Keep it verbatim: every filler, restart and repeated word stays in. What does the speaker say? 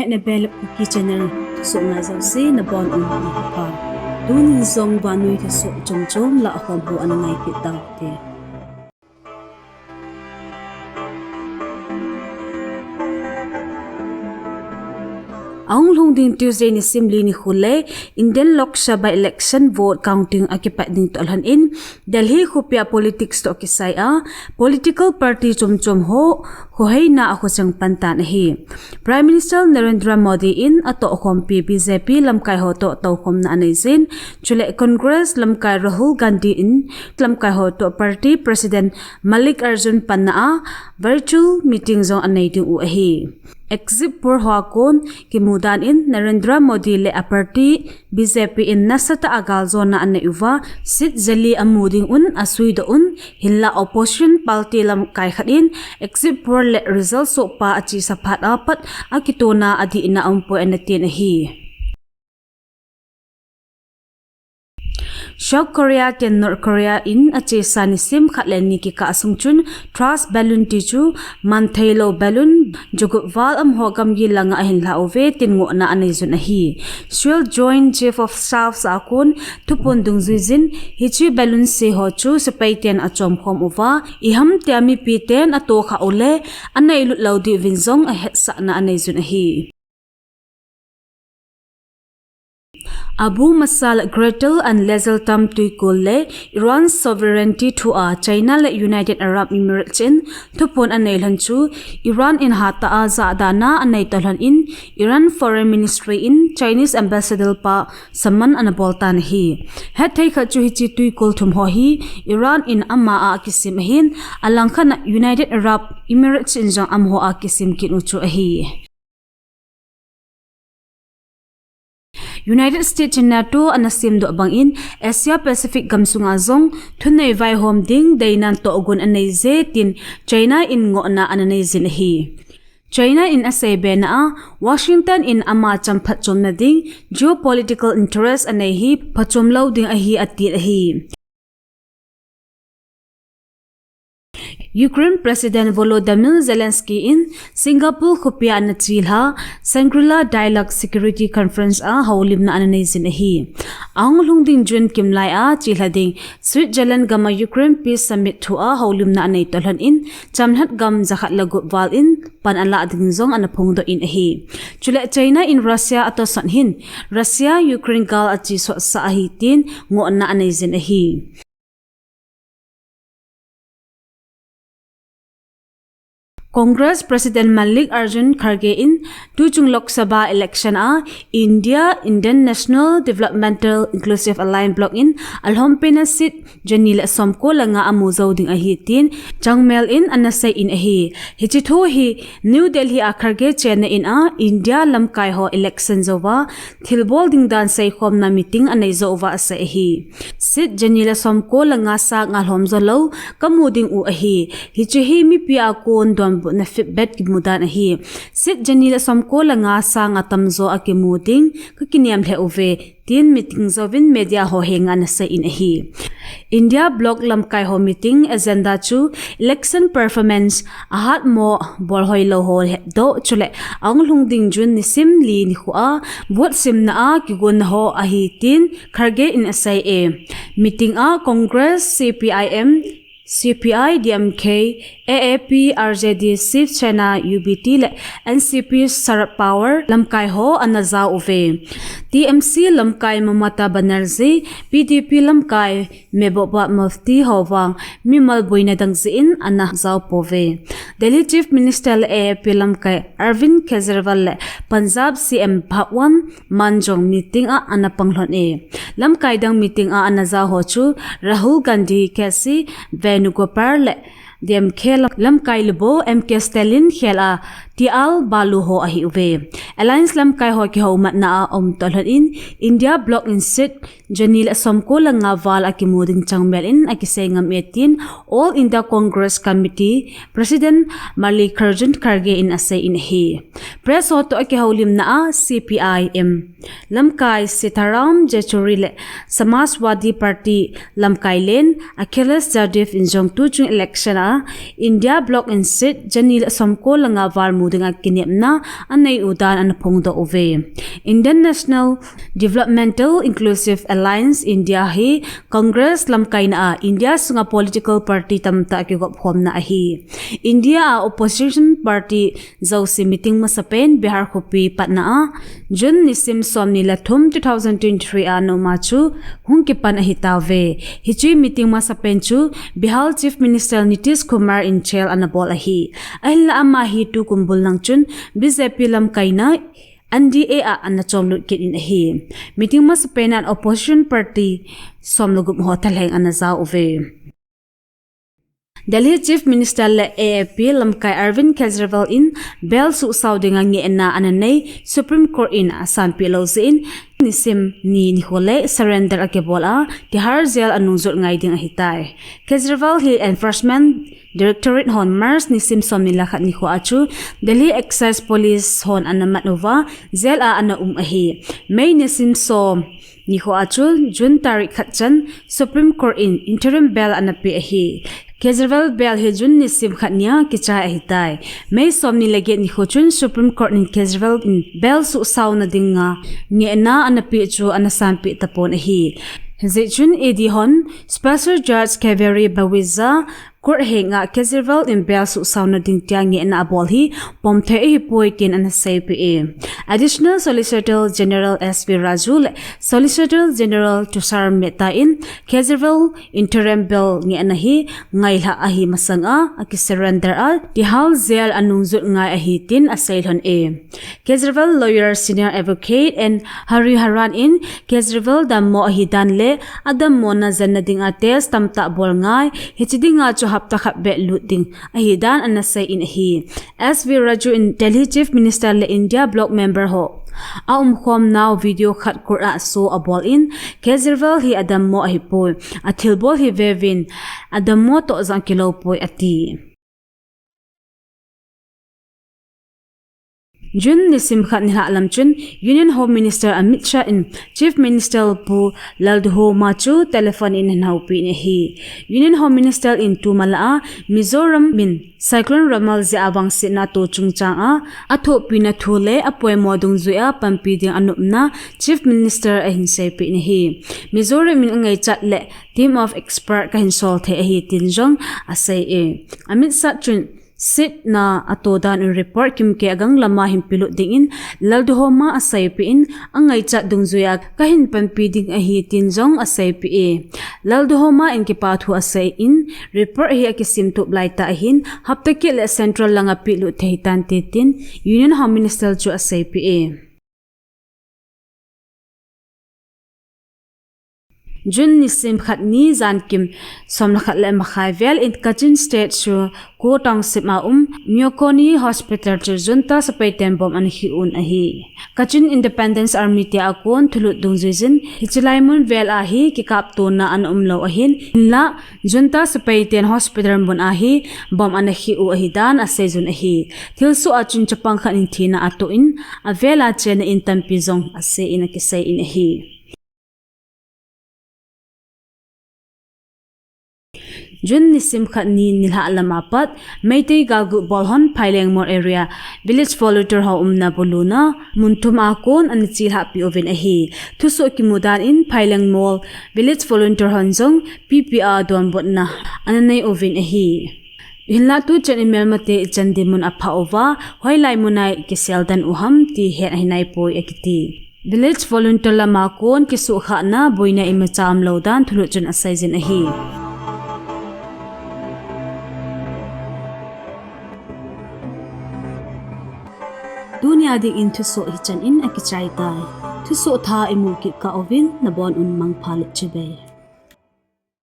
Nebel Kuki Channel thusoh ngai jouse nabonun nikho pha. Tunin jong vannoi thusoh chomchom lah khom ho ana ngai kit tau hite. Ahung lhung ding Tuesday nisim li nikho le Indian Lok Sabha election vote counting akipat ding toh lhon in Delhi khopia politics toh kisai a political party chomchom ho khoheina akhochang pan tan ahi. Prime Minister Narendra Modi in atohkhompi B J P lamkai ho toh toukhomna anei jin, chule Congress lamkai Rahul Gandhi in lamkai ho toh party President Mallikarjun panna a virtual meeting jong anei ding u ahi. Exit poll hoa kon kimu dan in Narendra Modi le a party B J P in nasatah a galjona anei uva, seat jali amu ding un asuidoh un, hinlah opposition party lamkai khat in exit poll le result sohpa achesa phat a pat akitona adihna aumpoi ana tin ahi. South Korea ten North Korea in achesa nisim khat le ni kikah sung chun thrust balloon tichu mantheilou balloon jugup val amaho gamgi langa ahin lha uve tin ngohna anei jun ahi. Seoul Joint Chief of Staff a kon thuphon dungjui jin hiche balloon se ho chu sepai ten achomkhom uva, iham tia mipi ten atohkhah ule anailut lou diuvin jong ahetsahna anei jun ahi. Abu Masa le Gretel and Lazel Tam twikol le Iran sovereignty thua China le United Arab Emirates in thuphon anei lhon chu Iran in hatah a jahda na anei toh lhon in Iran Foreign Ministry in Chinese Ambassador pa summon ana bol tan ahi. Hetthei khat chu hiche twikol thum ho hi Iran in ama a akisem ahin, alangkhat a United Arab Emirates in jong amaho a akisem kit u chu ahi. United States in NATO ana semdoh bangin Asia Pacific gamsunga jong thunei vaihom ding deinan tohgon anei je tin China in ngohna ana nei jin ahi. China in asei bena a Washington in ama cham phatchomna ding geopolitical interest anei hi phachom lou ding ahi ati ahi. Ukraine President Volodymyr Zelensky in Singapore khopia ana chelha Shangri-La Dialogue Security Conference a houlimna ana nei jin ahi. Ahung lhung ding June kimlai a chelha ding Switzerland gam a Ukraine Peace Summit thua houlimna anei toh lhon in chamlhat gam jakhat le gup val in pan alah ding jong ana phongdoh in ahi. Chule China in Russia atosot hin Russia Ukraine gal achesotsah ahi tin ngohna anei jin ahi. Congress President Mallikarjun Kharge in tuchung Lok Sabha election a India Indian National Developmental Inclusive Alliance bloc in alhompena seat jani le somko le nga amu jou ding ahi tin changmel in ana sei in ahi. Hiche thu hi New Delhi a Kharge chenna in a India lamkai ho election jouva thilbol ding dan seikhomna meeting anei jou uva asei ahi. Seat jani le somko le nga sang alhom jou lou kamu ding u ahi. Hiche hi mipi a kon donbutna feedback kimu dan ahi. Seat jani le somko le nga sang atamjo akimu ding kakinem lheh uve tin meeting jouvin media ho henga ana sei in ahi. India bloc lamkai ho meeting agenda chu election performance ahatmo, bolhoi lou ho hetdoh chule ahung lhung ding June nisim li nikho a vote simna a kigonna ho ahi tin Kharge in asei e. Meeting a Congress, C P I M, C P I, D M K, A A P, R J D, Shiv Sena, U B T le N C P Sharad Pawar lamkai ho ana jao uve. T M C lamkai Mamata Banerjee, P D P lamkai Mehbooba Mufti ho vang mimal boina dang jeh in ana jao pouve. Delhi Chief Minister le A A P lamkai Arvind Kejriwal le Punjab C M Bhagwant Mann jong meeting a ana pang lhon e. Lamkai dang meeting a ana jao ho chu Rahul Gandhi, K C Venugopal le D M K lam-, lamkai lubo M K Stalin khel a T R Balu ho ahiuve. Alliance lamkai ho kihoumatna a um toh lhon in India bloc in seat jani le somko le nga val akimu ding changmel in akisei ngam e tin All India Congress Committee President Mallikarjun Kharge in asei in ahi. Press ho toh akihoulimna a C P I M lamkai Sitaram Yechury le Samajwadi Party lamkai len Akhilesh Yadav in jong tuchung election a India bloc in seat jani le somko le nga val mu dinga kinepna anei u dan ana phongdoh uve. Indian National Developmental Inclusive Alliance, India hi Congress lamkaina a India sunga political party tamtah kigop khomna ahi. India a opposition party jouse meeting masapen Bihar khopi patna a June nisim somni le thum, two thousand twenty-three a ana um a chu hung kipan ahitauve. Hiche meeting masapen chu Bihar Chief Minister Nitish Kumar in chair ana bol ahi. Ahinla ama hi tukum bul lang chun B J P lamkaina N D A a ana chomlut kit in ahi. Meeting masapen a opposition party som le gup ho thalheng ana jao uve. Delhi Chief Minister le A A P lamkai Arvind Kejriwal in bail suhsao dinga ngehna ana nei Supreme Court in asanpeh lou jeh in nisim ni nikho le surrender akibol a Tihar jail anungjot ngai ding ahitai. Kejriwal hi Enforcement Directorate hon March nisim somni le khat nikho a chu Delhi Excise Police hon ana mat uva jail a ana um ahi. May nisim som nikho a chu June tarik khat chan Supreme Court in interim bail ana pe ahi. Kejriwal bail hi June nisim khat nia kichai ahitai. May somni le get nikho chun Supreme Court in Kejriwal in bail suhsaona dinga ngehna ana pe chu ana sanpeh tapon ahi. Hijeh chun E D hon Special Judge Kaveri Baweja Court henga Kejriwal in bail suhsaona ding tia ngehna abol hi pomthei ahipoi tin ana seipeh e. Additional Solicitor General S V Raju le Solicitor General Tushar Mehta in Kejriwal interim bail ngehna hi ngailhah ahi masanga akisurrender a Tihar jail anungjot ngai ahi tin aseilhon e. Kejriwal lawyer Senior Advocate N Hariharan in Kejriwal dammo ahidan le adammona jenna dinga test tamtah bol ngai, hiche dinga chu hapta khat beh lut ding ahidan ana sei in ahi. S V Raju in Delhi Chief Minister le India bloc member ho aumkhomnau video khat court a show abol in Kejriwal hi adammo ahipoi, athilbol hi veuvin adammo toh jong kilou poi ati. June nisim khat nilhah lam chun Union Home Minister Amit Shah in Chief Minister Pu Lalduhoma chu telephone in ahin houpi in ahi. Union Home Minister in tumalah a Mizoram min Cyclone Remal jeh a vangsetna ato chungchang a athohpina thu le apoimo dungjuia panpi ding anopna Chief Minister ahin seipeh in ahi. Mizoram in angaichat le team of expert kahin sol thei ahi tin jong asei e. Amit Shah chun setna ato dan un report kimkei agang lama hin pelut dingin Lalduhoma aseipeh in angaichat dungjuia kahin panpi ding ahi tin jong aseipeh e. Lalduhoma in kipathu asei in report hi akisimtup laitah ahin hapta kit le central langa pelut thei hitante tin Union Home Minister chu aseipeh e. June nisim khat ni jankim som le khat le makhai vel in Kachin State Shweko Township a um Myokoni Hospital chu Junta sepai ten bomb ana khih un ahi. Kachin Independence Army te a kon thulut dungjuijin hiche lai mun vel a hi kikaptona ana umlou ahin, hinlah Junta sepai ten hospital mun a hi bomb ana khih u ahidan aseijun ahi. Thilsoh a chun chapang khat in thina atoh in avel a chenna in tampi jong ase in akisei in ahi. June nisim khat ni nilhah lam a pat Meitei galgut bol hon Phailengmol area village volunteer ho umna buluna mun thum a kon ana chelhahpi uvin ahi. Thusoh kimu dan in Phailengmol village volunteer hon jong P P R donbutna ana nei uvin ahi. Hinlah tuchan in melmate ichan dinmun aphah uva, hoilai muna ikisel den u ham ti het ahinaipoi akiti. Village volunteer lama kon kisuhkhahna boina imacha umlou dan thulut chun aseijin ahi. Tunia dingin thusoh hichan in akichai tai. Thusoh thah imu kit kah uvin nabon un mangpha le chibai.